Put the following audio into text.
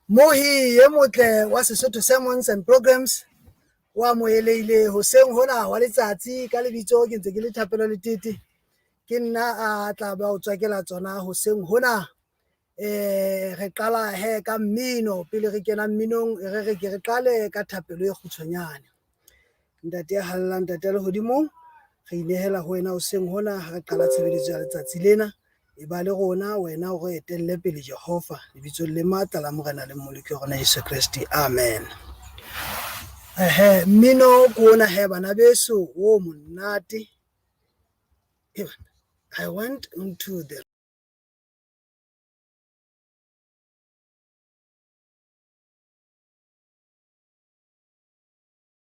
Mohi e motle wa Sesotho Sermons and Programs o amohelehile hoseng hona wa letsatsi. Ka lebitso ke ntse ke le Thapelo Letete, ke nna a tla ba o tswakela tsona hoseng hona. Re qala hee ka mmino, pele re kena mminong e re re ke re qale ka thapelo e kgutshwanyane. Ntate ya halalelang, ntate ya lehodimong, re inehela ho wena hoseng hona ha re qala tshebeletso ya letsatsi lena, e ba le rona wena o re etelle pele Jehova, lebitsong le matla la Morena le Mmoloki wa rona Jesu Kreste, amen. Ehe, mmino ke ona hee bana beso o monate. I went into the